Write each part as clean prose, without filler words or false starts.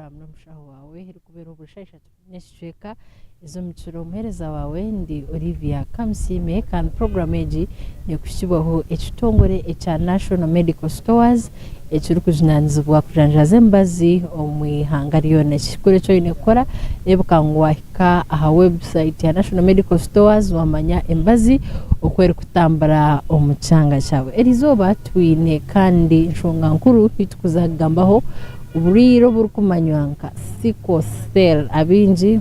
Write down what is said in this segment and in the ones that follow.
puroguraamu n'omushaho waawe erikubeera buri shaaha ishatu n'ekicweka ez'omu kiro. Omuheereza waawe ndi Olivia Kamusiime kandi puroguraamu egi neekuhikibwaho ekitongore ekya National Medical Stores ekirikujunaanizibwa kujanjaaza emibazi omu ihanga ryona. Ekikuru eki oine kukora reebeka ngu waahika aha website ya National Medical Stores waamanya emibazi oku erikutambura omu kyanga kyawe. Erizooba twine kandi enshonga nkuru ei turikuza kugambaho oburwaire oburikumanywa nka sickle cell. Abaingi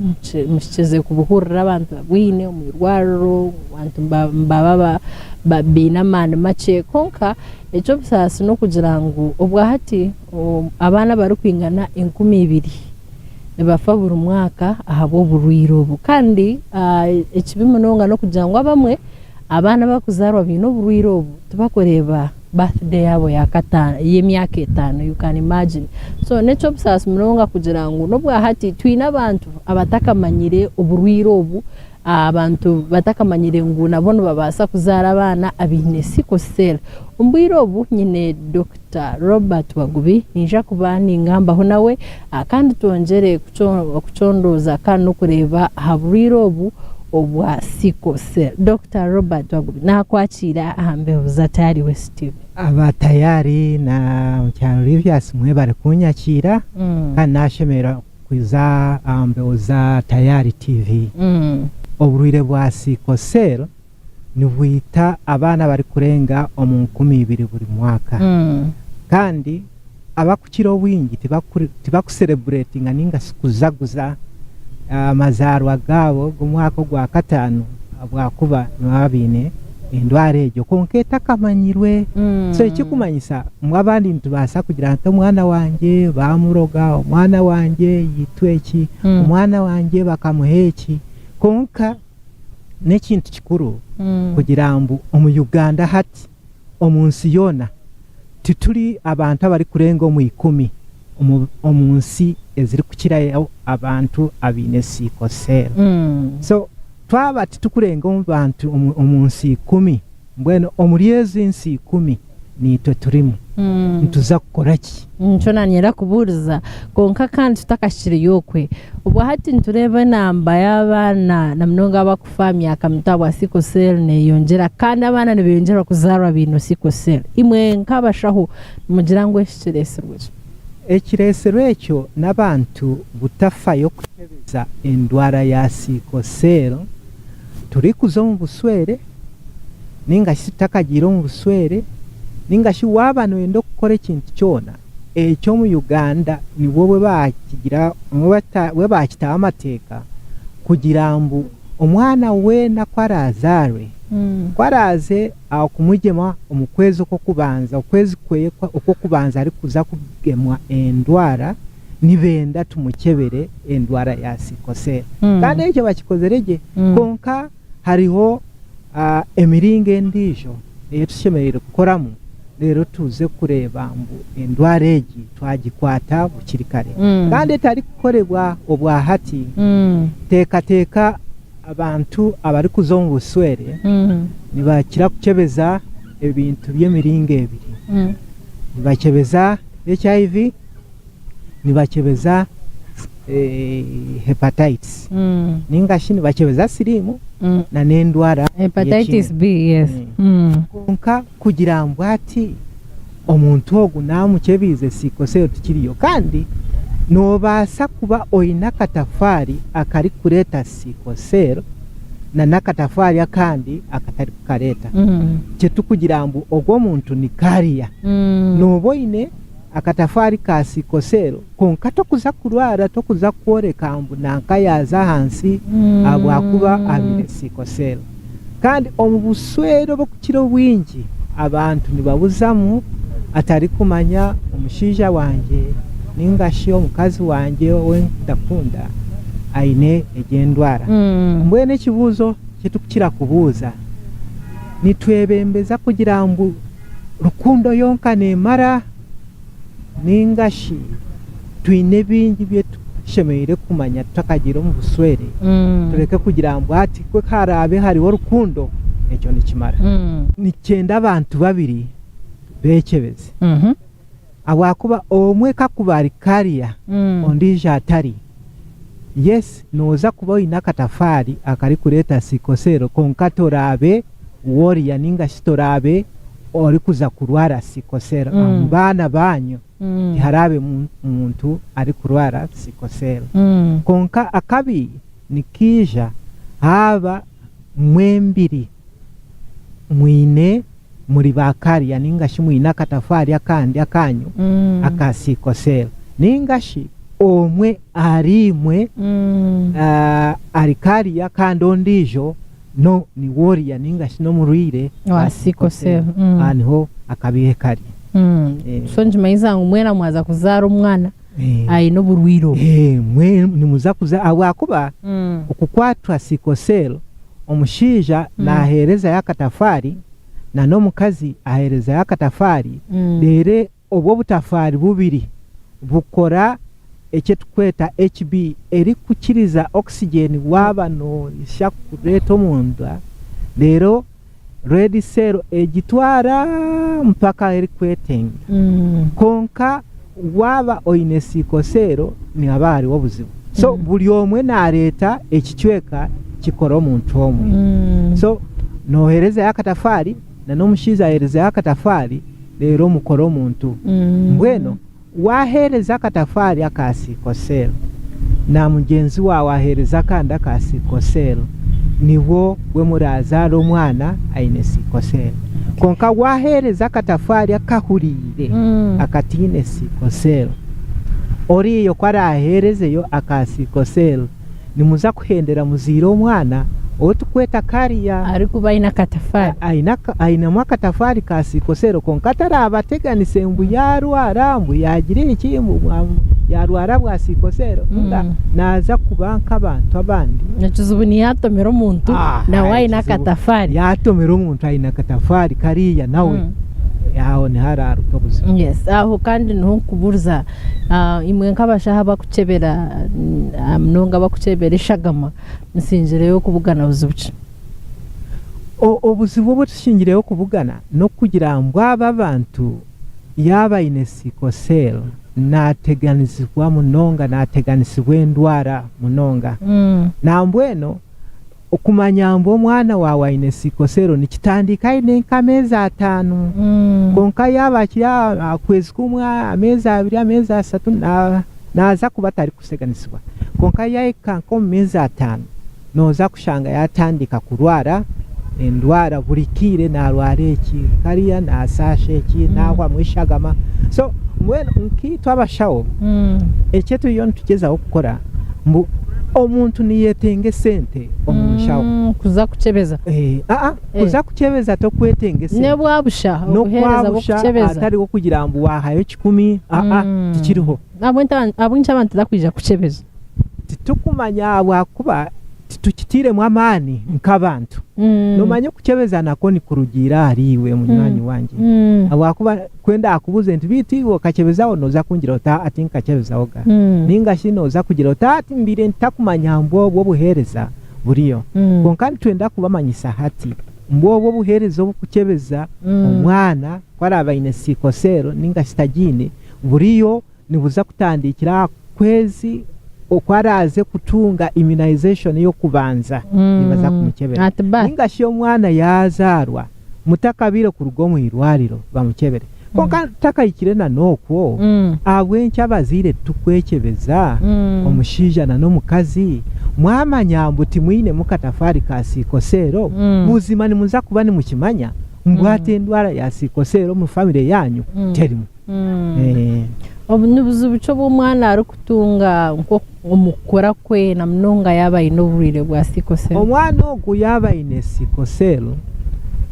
muhikize kubuhurira abantu babwine omu irwariro, abantu nibaba baine amaani makye kwonka Eky'obusaasi n'okugira ngu obwahati abaana abarikwingana 2000 nibafa buri mwaka ahabw'oburwaire obu. Kandi ekibi munonga n'okugira ngu abamwe abaana abarikuzaarwa baine oburwaire obu tibarikureeba birthday yaabo y'emyaka etaano you can imagine. So n'eky'obusaasi munonga kugira ngu n'obwahati twine abantu abatakamanyire oburwaire obu Abantu batakamanyire ngu nabo nibabaasa kuzaara abaana abaine sickle cell. Omu bwire obu nyine Dokita Robert Wagubi naija kuba ningambaho nawe kandi twongyere kucondooza kandi n'okureeba aha burwaire obu obwa sickle cell. Dokita Robert Wagubi nakwakiira aha mbeho za Tayari West TV. Aba Tayari na mukyara Olivias mwebare kunyakiira kandi nashemererwa Kwija aha mbeho za Tayari TV. Oburwaire bwa sickle cell nibwita abaana abarikurenga omu 2000 buri mwaka. Kandi abakukira obwingi tibakusereburetinga ninga shi kujaguza amazaarwa gaabo g'omwaka ogwakataano ahabw'akuba nibaba baine endwara egyo kwonka etakamanyirwe. So ekikumanyisa ngu abandi nitubaasa kugira nti omwana wangye baamuroga, omwana wangye yaitwa eki, omwana wangye bakamuha eki, kwonka n'ekintu kikuru kugira ngu omu Uganda hati omu nsi yoona tituri abantu abarikurenga omu ikumi omu nsi ezirikukirayo abantu abaine siiko seero. So Twaba titukurenga omu bantu omu nsi ikumi, mbwenu omuri ezi nsi ikumi naitwe turimu, nituza kukora ki? Nikyo naanyenda kubuuriza. Kwonka kandi tutakahikire okwe, obwa hati nitureeba enamba y'abaana na munonga abakufa aha myaka mito ahabwa sickle cell neeyongyera kandi abaana nibeyongyera kuzaarwa baine sickle cell. Imwe nk'abashaho nimugira ngu eki kireetsirwe ki? Ekireetsirwe ekyo n'abantu butafayo kukyebeza endwara ya siikoseero turikuza omu buswere ninga shi tutakagiire omu buswere ninga shi waaba nooyenda kukora ekintu kyona ekyo omu Uganda nibwo bwe baakitaho amateeka kugira ngu omwana weena ku araazaarwe, ku araaze Aho kumugyema omu kwezi okw'okubanza, okwezi kwe okw'okubanza arikuza kugemwa endwara, nibenda tumukyebere endwara ya siikoseero. Kandi ekyo bakikozire gye, kwonka hariho emiringo endiijo ei tushemereire kukoramu reero tuze kureeba ngu endwara egi twagikwata bukiri kare. Kandi etarikukorebwa obwahati. Teekateeka Abantu abarikuza omu buswere nibakira kukyebeza ebintu by'emiringo ebiri. Nibakyebeza HIV, nibakyebeza hepatitis ninga shi nibakyebeza siriimu n'endwara Hepatitis B, yes. Kwonka kugira ngu hati omuntu ogu naamukyebiize sickle cell tikiriyo. Kandi noobaasa kuba oine akatafaari akarikureeta sickle cell na n'akatafaari akandi akatarikukareeta. Kye turikugira ngu ogwo omuntu ni carrier. Nooba oine akatafaari ka sickle cell kwonka tokuza kurwara, tokuza kworeka ngu nanka yaaza ahansi ahabw'akuba abaire sickle cell. Kandi omu buswere obukukira obwingi abantu nibabuzamu atarikumanya omushaija wangye ninga shi omukazi wangye ou ndakunda aine egi endwara. Mbwenu ekibuuzo eki turikukira kubuuza, nitwebembeza kugira ngu rukundo yonka neemara ninga shi twine bingi ebi tushemereire kumanya tutakagiire omu buswere tureke kugira ngu hati ku haraabe hariho rukundo ekyo nikimara. Nikyenda abantu babiri beekyebeze. Ahabw'akuba omwe kakuba ari carrier ondiijo atari, yes nooza kuba oine akatafaari akarikureeta sickle cell kwonka toraabe warrior ninga shi toraabe orikuza kurwara sickle cell. Omu baana baanyu tiharaabe muntu arikurwara sickle cell. Kwonka akabi nikaija haaba mwembiri mwine muri ba carrier ninga shi mwine akatafaari akandi akanyu aka sickle cell ninga shi omwe ahari imwe ari carrier kandi ondiijo no ni warrior ninga shi n'omurwaire wa sickle cell. Aha niho akabi kari. So nikimanyisa ngu mwena mwaza kuzaara omwana aine oburwaire obu. Nimuza kuzaara ahabw'akuba okukwatwa sickle cell omushaija naheerezayo akatafaari na n'omukazi aheerezayo akatafaari reero obwo obutafaari bubiri bukora eki turikweta HB erikukiriza oxygen waaba noyija kureeta omunda reero red cell egitwara mpaka ahu erikwetenga. Kwonka waaba oine sickle cell nihaba hariho obuzibu. So buri omwe nareeta ekicweka kikora omuntu omwe. So noherezayo akatafaari na n'omushaija aherezayo akatafaari reero mukora omuntu. Mbwenu Waaheereza akatafaari aka sickle cell na mugyenzi waawe aheereza akandi aka sickle cell, nibwo bwe muraazaara omwana aine sickle cell. Kwonka waaheereza akatafaari akahuriire akataine sickle cell, oriiya ku araaheerezeyo aka sickle cell, nimuza kuhendera muzaire omwana ou turikweta carrier. Arikuba aine akatafaari. Ainemu akatafaari ka sickle cell kwonka tarabateganise ngu yaarwara ngu yaagira eki ngu yaarwara bwa sickle cell ninga naaza kuba nk'abantu abandi. Ekizibu ni yaatomera omuntu nawe aine akatafaari. Yaatomera omuntu aine akatafaari kariya nawe aho niho haraaruga obuzibu. Yes, aho kandi niho nkubuuriza Imwe nk'abashaho abarikukyebera munonga abarikukyebera eshagama, musingireyo kubugana buzibu ki? Obuzibu obu tusingireyo kubugana n'okugira ngu abo abantu yaaba aine sickle cell naateganizibwa munonga, naateganisibwa endwara munonga. Nambwenu Okumanya ngu omwana waawe aine sickle cell nikitandika aine nk'ameezi ataano kwonka yaaba akiri aha kwezi kumwe, ameezi abiri, ameezi ashatu naaza kuba atarikuteganisibwa kwonka yaahika nk'omu meezi ataano nooza kushanga yaatandika kurwara endwara buri kaire naarwara eki kariya naashaasha eki naahwamu eshagama so mbwenu nkaitwe abashaho eki turiyo nitugyezaho kukora ngu omuntu niyetenga esente omu nshaho. Kuza kukyebeza. Aa kuza kukyebeza tokwetenga esente. N'obwabusha obuheereza bw'okukyebeza. Hatariho kugira ngu wahayo kikumi aa tikiriho. Ahabw'enki abantu tibarikwija kukyebeza? Titukumanya ahabw'akuba titukitairemu amaani nk'abantu. Noomanya okukyebeza nakwo nikurugiirira ahari iwe munywani wangye. Ahabw'akuba ku ndaakubuuze nti beitu iwe okakyebezaho nooza kungira oti aa tinkakyebezaho ga. Nainga shi nooza kugira oti aa mbaire ntakumanya ngu obwo obuheereza buriyo. Kwonka nitwenda kubamanyisa hati ngu obwo obuheereza obw'okukyebeza omwana ku araabe aine siikoseero nainga shi tagiine buriyo. Nibuza kutandikira aha kwezi oku araaze kutunga immunization y'okubanza nibaza kumukyebera. At birth. Ninga shi omwana yaazaarwa mutakabaire kuruga omu irwariro bamukyebere. Kwonka tutakahikire na n'okwo, ahabw'enki abazaire titukwekyebeza omushaija na n'omukazi? Mwamanya mbu timwinemu katafaari ka siikoseero, buzima nimuza kuba nimukimanya ngu hati endwara ya siikoseero omu famire yaanyu terimu. Obu ni buzibu ki obu omwana arikutunga omu kukura kwe na munonga yaaba aine oburwaire bwa sickle cell? Omwana ogu yaaba aine sickle cell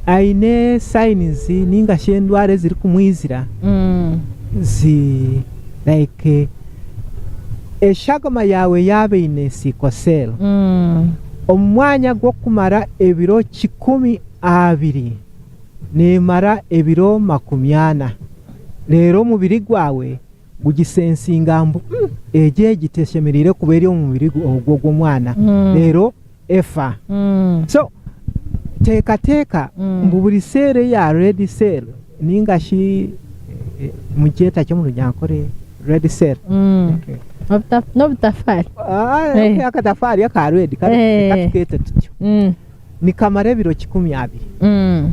aine signs ninga shi endwara ezirikumwizira zi like eshagama yaawe yaaba eine sickle cell omu mwanya gw'okumara ebiro 120 neemara ebiro 40, reero omubiri gwawe gugisensinga mbu egi egi teshemereire kuba eri omu mubiri ogwo ogw'omwana, reero efa. So teekateeka mbu buri seero eya red cell ninga shi Mugyeta ki omu Runyankore? Red cell. N'obutafaari. Akatafaari aka red reka tukeete tutyo. Nikamara ebiro 20.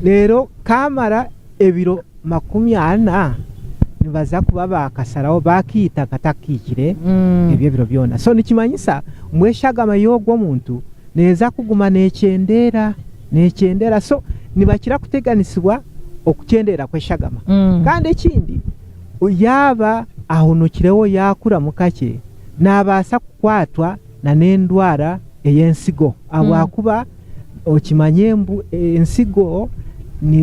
Reero kamara ebiro 40 nibaza kuba baakasharaho baakiita katakiikire ebyo ebiro byona. So nikimanyisa ngu eshagama y'ogwo muntu neeza kuguma neekyendeera, neekyendeera. So nibakira kuteganisibwa okukyendeera kw'eshagama. Kandi ekindi yaaba ahonokireho yaakuramu kakye, naabaasa kukwatwa n'endwara ey'ensigo ahabw'akuba okimanye ngu ensigo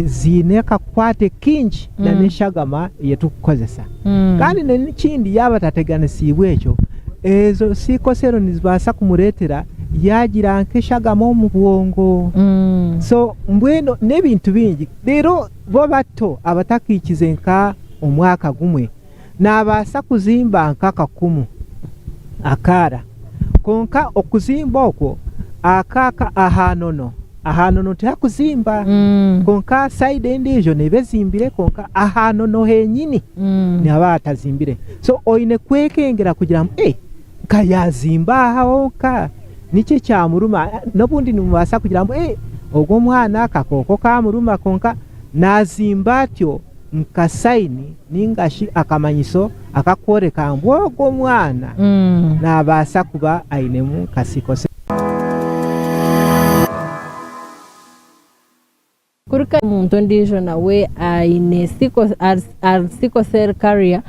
ziine akakwate kaingi n'eshagama ei turikukozesa. Kandi n'ekindi yaaba atateganisiibwe ekyo, ezo sickle cell nizibaasa kumureetera yaagira nk'eshagama omu bwongo. So mbwenu n'ebintu bingi. Reero bo bato abatakiikize nka omwaka gumwe, Naabaasa kuzimba nk'akakumu akaara, kwonka okuzimba okwo aka aha nono, aha nono tihakuzimba, kwonka sayidi endiijo neeba ezimbire kwonka aha nono henyini nihaba hatazimbire. So oine kwekengera kugira ngu nka yaazimba aha honka niki ekyamuruma? N'obundi nimubaasa kugira ngu ogu omwana akakooko kaamuruma kwonka naazimba atyo. Nka sayini ninga shi akamanyiso akakworeka ngu ogwo mwana nabaasa kuba ainemu nka sickle cell. Kuri omuntu ondiijo nawe aine ari sickle cell carrier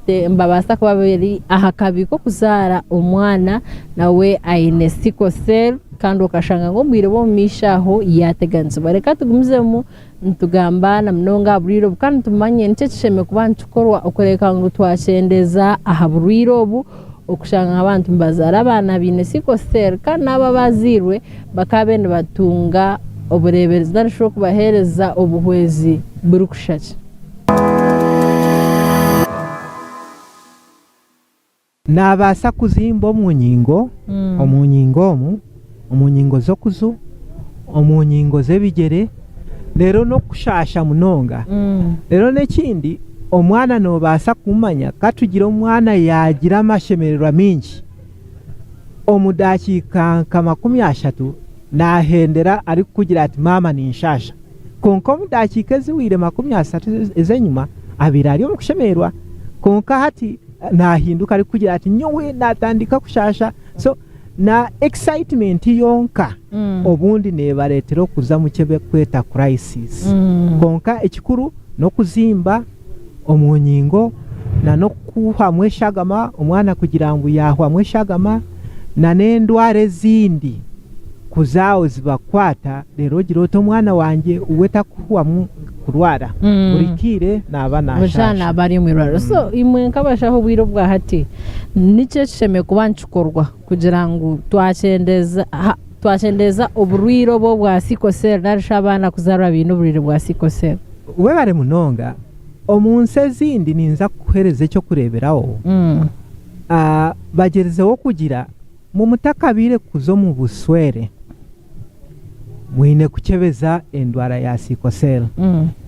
nibabaasa kuba bari aha kabi k'okuzaara omwana nawe aine sickle cell kandi okashanga ngu omu bwire bw'omu maisho aho yaateganisibwa. Reka tugumizemu Nitugamba na munonga aha burwaire obu kandi nitumanya niki ekishemereire kuba nikikorwa okureebeka ngu twakyendeeza aha burwaire obu, okushanga ngu abantu nibazaara abaana baine sickle cell kandi n'abo abazairwe bakaba nibatunga obureeberezi nari shi okubaheereza obuhwezi burikushusha ki. Naabaasa kuzimba omu nyingo, omu nyingo omu, omu nyingo z'okuju, omu nyingo z'ebigyere, reero n'okushaasha munonga. Reero n'ekindi, omwana noobaasa kumumanya, ka tugire omwana yaagira amashemererwa maingi, omu daakiika nka 30 naahendera arikukugira ati maama ninshaasha. Kwonka omu daakiika ezihweire 30 ez'enyima abaire ari omu kushemererwa, kwonka hati naahinduka arikugira ati nyowe naatandika kushaasha. So na excitement yonka obundi neebareetera okuza omu ki barikweta crisis. Kwonka ekikuru n'okuzimba omu nyingo na n'okuhwamu eshagama, omwana kugira ngu yaahwamu eshagama na n'endwara ezindi. Kuza aho zibakwata reero ogire oti omwana wangye we takuhwamu kurwara buri kaire naaba Bushana nashaasha. naaba ari omu irwariro. So imwe nk'abashaho obwire obwa hati niki ekishemereire kuba nikikorwa kugira ngu twakyendeeza twakyendeeza oburwaire obu obwa sickle cell nari shi abaana kuzaarwa baine oburwaire bwa sickle cell? Webare munonga. Omu nsi ezindi ninza kukuheereza eky'okureeberaho, bagyerizeho kugira Mu mutakabaire kuza omu buswere, mwine kukyebeza endwara ya sickle cell.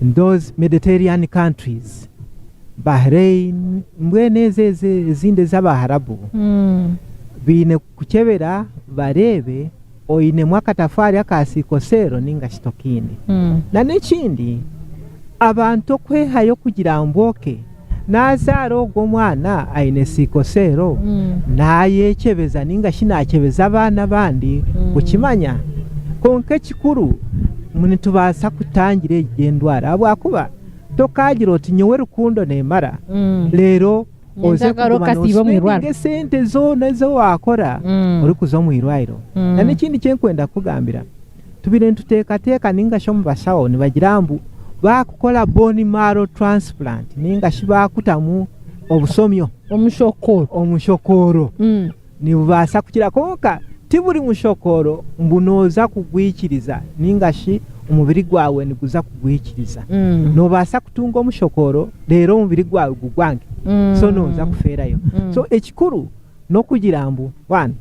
In those Mediterranean countries, Bahrain, mbwenu ezo ezindi ez'Abaharabu, baine kukukyebera bareebe oinemu akatafaari aka sickle cell ninga shi tokaine. Na n'ekindi, abantu okwehayo kugira ngu okay, Naazaara ogwo omwana aine siikoseero, naayekyebeza nainga shi naakyebeza abaana abandi kukimanya. Kwonka ekikuru ngu nitubaasa kutangira egyo endwara ahabw'akuba tokaagira oti nyowe rukundo neemara reero oze kuguma noosipendinga esente zoona ezi waakora orikuza omu irwariro. N'ekindi eki ndikwenda kukugambira, Tubaire nituteekateeka nainga shi omu bashaho nibagira ngu baakukora bone marrow transplant nainga shi baakutamu obushomyo, Omushokooro. omushokooro nibubaasa kukira kwonka ti buri mushokooro ngu nooza kugwikiriza nainga shi omubiri gwawe niguza kugwikiriza. Noobaasa kutunga omushokooro reero omubiri gwawe gugwange so nooza kufeerayo. So ekikuru n'okugira ngu one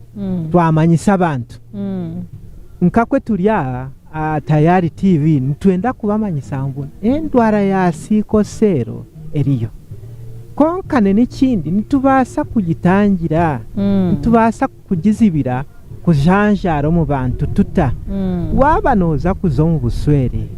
twamanyisa abantu nkakwe turi aha aha Tayari TV nitwenda kubamanyisa ngu endwara ya siiko seero. Eriyo. Kwonka n'ekindi nitubaasa kugitangira, nitubaasa kugizibira kujanjaara omu bantu tuta? Waaba nooza kuza omu bushwere,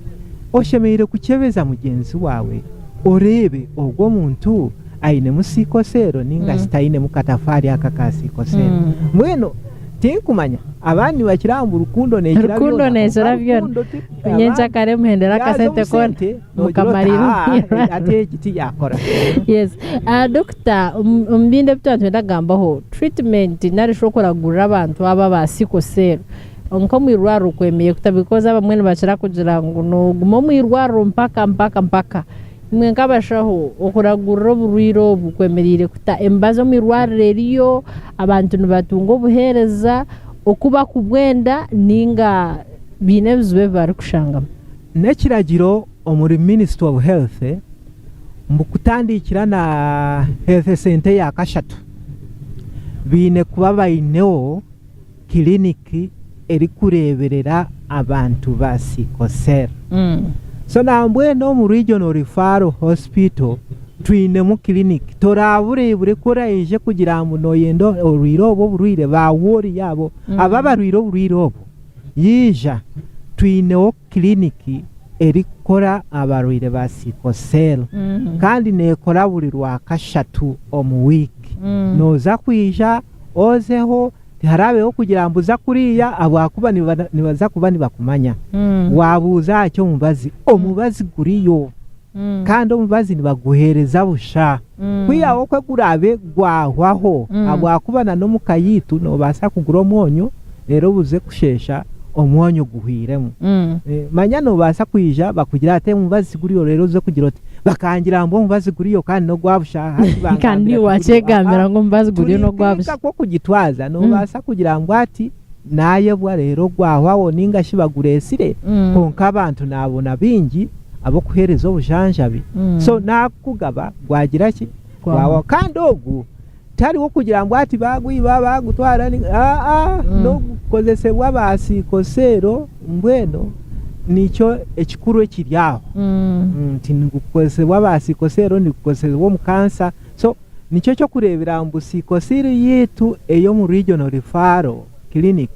oshemereire kukyebeza mugyenzi waawe oreebe ogwo omuntu ainemu siikoseero nainga shi tainemu katafaari aka ka siikoseero. Mbwenu tinkumanya, abandi nibakira ngu rukundo neekira Rukundo byona, neekira kwonka byona. rukundo ti Nyencakare muhendere yaaza akasente omu koona sente noogira oti mukamarira aa omu irwariro. hati egi tiyaakora. Yes. Dokita, omu bindi ebi twaba nitwenda kugambaho, treatment nari shi okuragurira abantu aba aba sickle cell, nk'omu irwariro kwemereire kuta? Because abamwe nibakira kugira ngu nooguma omu irwariro mpaka mpaka mpaka. Imwe nk'abashaho, okuragurira oburwaire obu kwemereire kuta? Emibazi omu irwariro eriyo? Abantu nibatunga obuheereza oku barikubwenda nainga baine ebizibu ebi barikushangamu? N'ekiragiro omuri Ministry of Health mbu kutandikira na Health Centre eya kashatu baine kuba baineho kiriniki erikureeberera abantu ba Sickle Cell. So nambwenu omu Regional Referral Hospital twinemu kiriniki toraburebure ku oraije kugira ngu noyenda orwaire obu oburwaire ba woriya abo abo abarwaire oburwaire obu yaija twineho kiriniki erikukora abarwaire ba Sickle Cell kandi nekora buri rwakashatu omu wiiki. Noza kwija ozeho tiharabeho kugira ngu za kuriya ahabw'akuba nibaza kuba nibakumanya. Wabuuza aha ky'omubazi, omubazi guriyo kandi omubazi nibaguheereza busha. Kwihaho ku guraabe gwahwaho ahabw'akuba na n'omuka yaitu noobaasa kugura omwonyo reero obuze kusheesha omwonyo guhwairemu. Manya noobaasa kwija bakugire bati omubazi tiguriyo reero oze kugira oti bakangira ngu omubazi guriyo kandi n'ogwa busha hati Kandi bangambira niiwe tiguriyo. waakyegambira ngu omubazi guriyo Turi n'ogwa busha. nk'enka kw'okugitwaza noobaasa kugira ngu ati naayebwa reero gwahwaho nainga shi bagureetsire kwonka abantu naabona baingi ab'okuheereza obujanjabi so naakugaba gwagira ki gwahwaho kandi ogu tihariho kugira ngu ati baagwiba baagutwara aa n'ogukozesebwa ba siikoseero mbwenu nikyo ekikuru ekiri aho nti nigukozesebwa ba siikoseero nigukozesebwa omu kansa so nikyo ky'okureebera ngu siikoseero yaitu ey'omu Regional Referral Clinic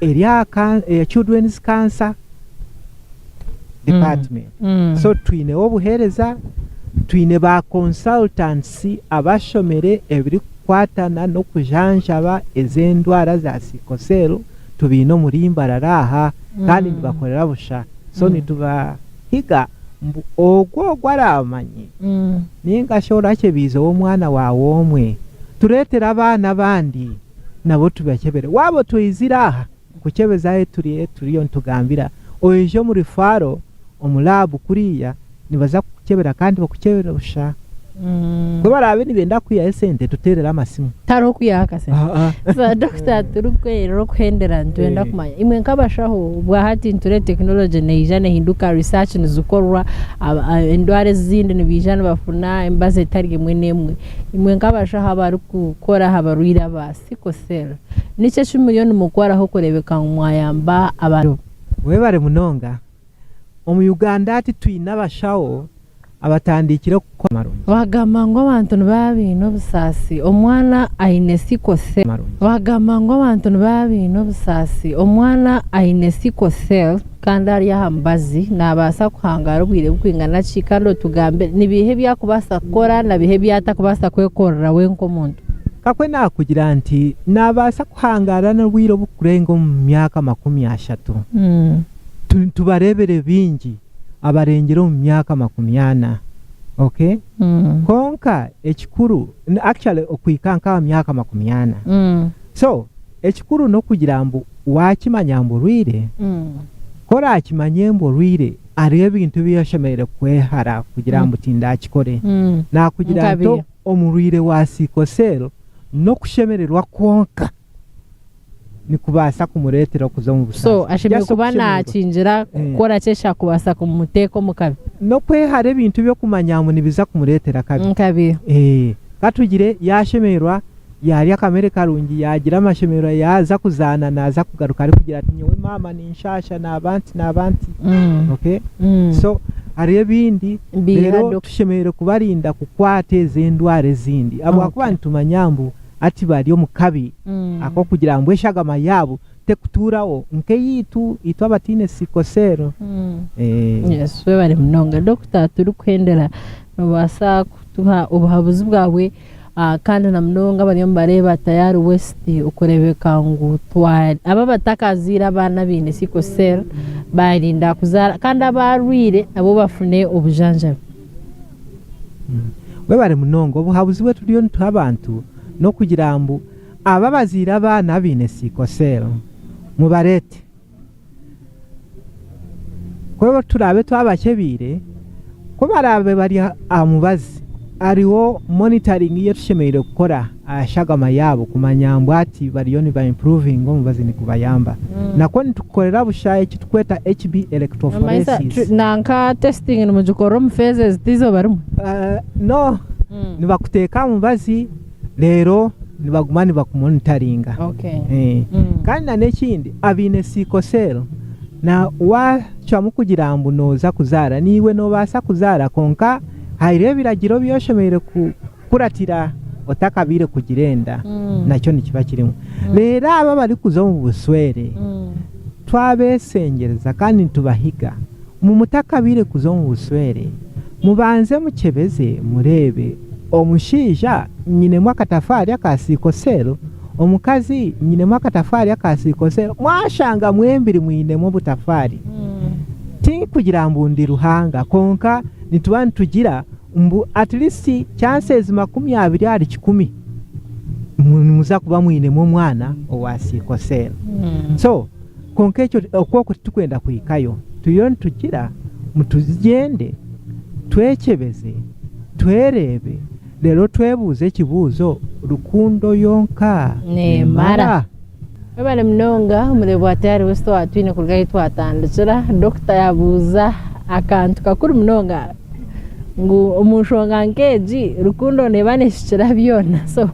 eri aha Children's Cancer Department. So twineho obuheereza, twine ba consultants abashomire ebirikukwatana n'okujanjaba ez'endwara za sickle cell tubaine omuri Mbarara aha kandi nibakorera busha. So nitubahiga ngu ogwo ogu araamanye ninga shi orakyebiizeho omwana waawe omwe, tureetere abaana abandi nabo tubakyebere. Waaba otwizire aha kukyebeza ahu turi turiyo nitugambira, oije omu referral omu lab kuriya nibaza kukukyebera kandi bakukyebere busha. Ku baraabe nibenda kukwihaho esente tuteerere amasimu. Tihariho kwihaho akasente. So doctor turikwerera okuhendera nitwenda kumanya imwe nk'abashaho obwahati nitureeba tekinology neija nehinduka research nizikorwa endwara ezindi nibaija nibafuna emibazi etari emwe n'emwe. Imwe nk'abashaho abarikukora aha barwaire aba sickle cell niki eki muriyo nimukoraho kureebeka ngu mwayamba abantu? Webare munonga. Omu Uganda hati twine abashaho abatandiikire kukora amarungi. Wagamba ngu abantu nibaba baine obusaasi omwana aine sickle cell. Wagamba ngu abantu nibaba baine obusaasi omwana aine sickle cell kandi ari aha mubazi nabaasa kuhangaara obwire burikwingana ki kandi otugambire nibiiha ebi arikubaasa kukora na biiha ebi atakubaasa kwekorera we nk'omuntu. Kakwe naakugira nti naabaasa kuhangaara n'obwire oburikurenga omu myaka 30. Nitubareebera baingi abarengire omu myaka 40. Okay? Kwonka ekikuru, actually okuhika nk'aha myaka 40. So, ekikuru n'okugira ngu waakimanya ngu orwaire, ku oraakimanye ngu orwaire, hariho ebintu ebi oshemereire kwehara kugira ngu tindakikore. Naakugira nti omurwaire wa sickle cell n'okushemererwa kwonka nikubaasa kumureetera okuza omu busaasi. So ashemereire Just kuba okushemererwa. naakingira kukora ki ekyakubaasa kumuteeka omu kabi? N'okwehara ebintu by'okumanya ngu nibiza kumureetera akabi. Akabi. Ka tugire yaashemererwa yaarya akamere karungi yaagira amashemererwa yaaza kuzaana naaza kugaruka arikugira ati nyowe maama ninshaasha naaba nti naaba nti. Okay? So. Hariho ebindi reero tushemereire kubarinda kukwata ezo endwara ezindi ahabw'akuba nitumanya mbu hati bari omu kabi ak'okugira ngu eshagama yaabo tekutuuraho nk'eyaitu itwe abataine siikoseero. Yes webare munonga. Dokita turikuhendera nobaasa kutuha obuhabuzi bwawe kandi na munonga abariyo nibareeba Tayari West okureebeka ngu abo abatakazaire abaana abaine sickle cell baarinda kuzaara kandi abaarwaire nabo bafune obujanjabi. Webare munonga. Obuhabuzi obu turiyo nituha abantu n'okugira ngu abo abazaire abaana abaine sickle cell mubareete. Ku turaabe twabakyebiire, ku baraabe bari aha mubazi, hariho monitoring ei tushemereire kukora aha shagama yaabo kumanya ngu hati bariyo niba improvinga omubazi nigubayamba. Nakwo nitukukorera busha eki turikweta HB electrophoresis. Nanka testing nimugikorera omu phases t'eizooba rimwe? No, nibakuteeka aha mubazi reero nibaguma nibakumonitaringa. Kandi na n'ekindi abaine sickle cell na wacwamu kugira ngu nooza kuzaara naiwe noobaasa kuzaara kwonka hariho ebiragiro ebi oshemereire kukuratira otakabaire kugira enda nakyo nikiba kirimu. Reero abo abarikuza omu bushwere twabeeshengyereza kandi nitubahiga ngu mutakabaire kuza omu bushwere mubanze mukyebeze mureebe omushaija nyinemu akatafaari aka sickle cell, omukazi nyinemu akatafaari aka sickle cell, mwashanga mwembiri mwinemu obutafaari. Tikugira ngu ndi Ruhanga kwonka nituba nitugira ngu at least chances 20 ahari kikumi nimuza kuba mwinemu omwana owa sickle cell. So kwonka ekyo okwo titurikwenda kuhikayo, turiyo nitugira ngu tugyende twekyebeze, twereebe reero twebuuze ekibuuzo, rukundo yonka Neemara? Webare munonga omureebi wa Tayari West owatwine kuruga ahu twatandikira. Dokita yabuuza akantu kakuru munonga ngu omu nshonga nk'egi rukundo neeba neekikira byona. So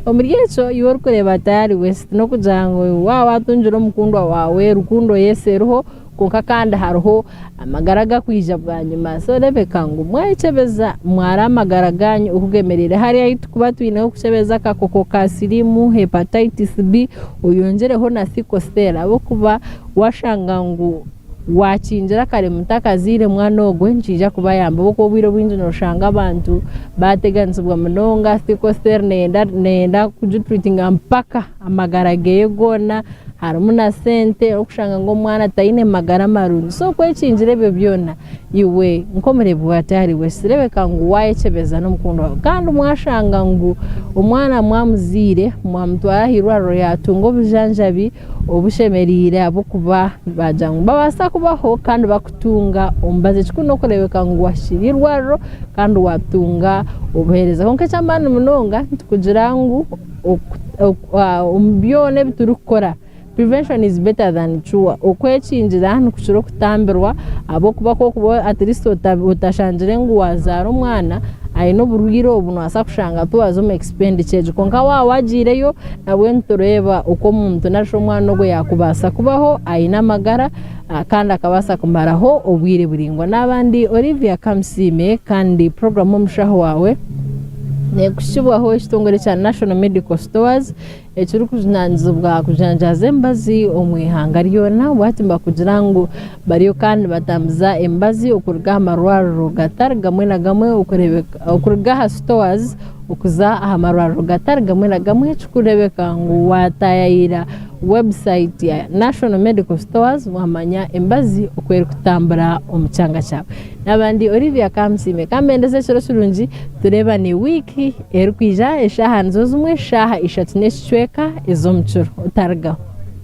omuri ekyo iwe orikureeba Tayari West n'okugira ngu waaba watungire omukundwa waawe rukundo yes eriho kwonka kandi hariho amagara agakwija bwanyima. So rebeka ngu mwayekyebeza mwara amagara ganyu oku gemereire. Hariya ahu turikuba twineho okukyebeza akakooko ka siriimu, hepatitis B, oyongyereho na sickle cell ahabw'okuba washanga ngu wakingira kare mutakazaire mwana ogwo nikiija kubayamba ahabw'okuba obwire obwingi noshanga abantu bateganisibwa munonga, sickle cell neyenda kugitreatinga mpaka amagara geye goona harimu na sente orikushanga ngu omwana taine magara marungi so okwekingira ebyo byona iwe nk'omureebi wa Tayari West rebeka ngu wayekyebeza n'omukundwa waawe kandi mwashanga ngu omwana mwamuzaire mwamutwara aha irwariro yatunga obujanjabi obushemereire ahabw'okuba nibagira ngu nibabaasa kubaho kandi bakutunga omubazi. Ekikuru n'okureebeka ngu wahikire eirwariro kandi waatunga obuheereza. Kwonka eky'amaani munonga nitukugira ngu omu byona ebi turikukora prevention is better than cure. Okwekingira nikukira okutambirwa ahabw'okuba ku orikuba at least otashangire ngu waazaara omwana aine oburwaire obu noobaasa kushanga tiwaaza omu expenditure egyo kwonka waaba waagiireyo nabwo nitureeba oku omuntu nari shi omwana ogwo yaakubaasa kubaho aine amagara kandi akabaasa kumaraho obwire buraingwa. Naaba ndi Olivia Kamusiime kandi puroguraamu Omushaho Waawe neekuhikibwaho ekitongore kya National Medical Stores ekirikujunaanizibwa kujanjaaza emibazi omu ihanga ryona. Bwati nibakugira ngu bariyo kandi nibatambuza emibazi okuruga aha marwariro gatari gamwe na gamwe okuruga aha stores okuza aha marwariro gatari gamwe na gamwe ekirikureebeka ngu waataayaayira website ya National Medical Stores waamanya emibazi oku erikutambura omu kyanga kyawe. Naaba ndi Olivia Kamusiime, ka mbendeze ekiro kirungi tureebane wiiki erikwija eshaaha nizo zimwe shaaha ishatu n'ekicweka ez'omu kiro. Otarigaho.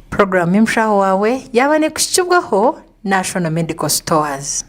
Puroguraamu y'omushaho waawe yaaba neekuhikibwaho National Medical Stores.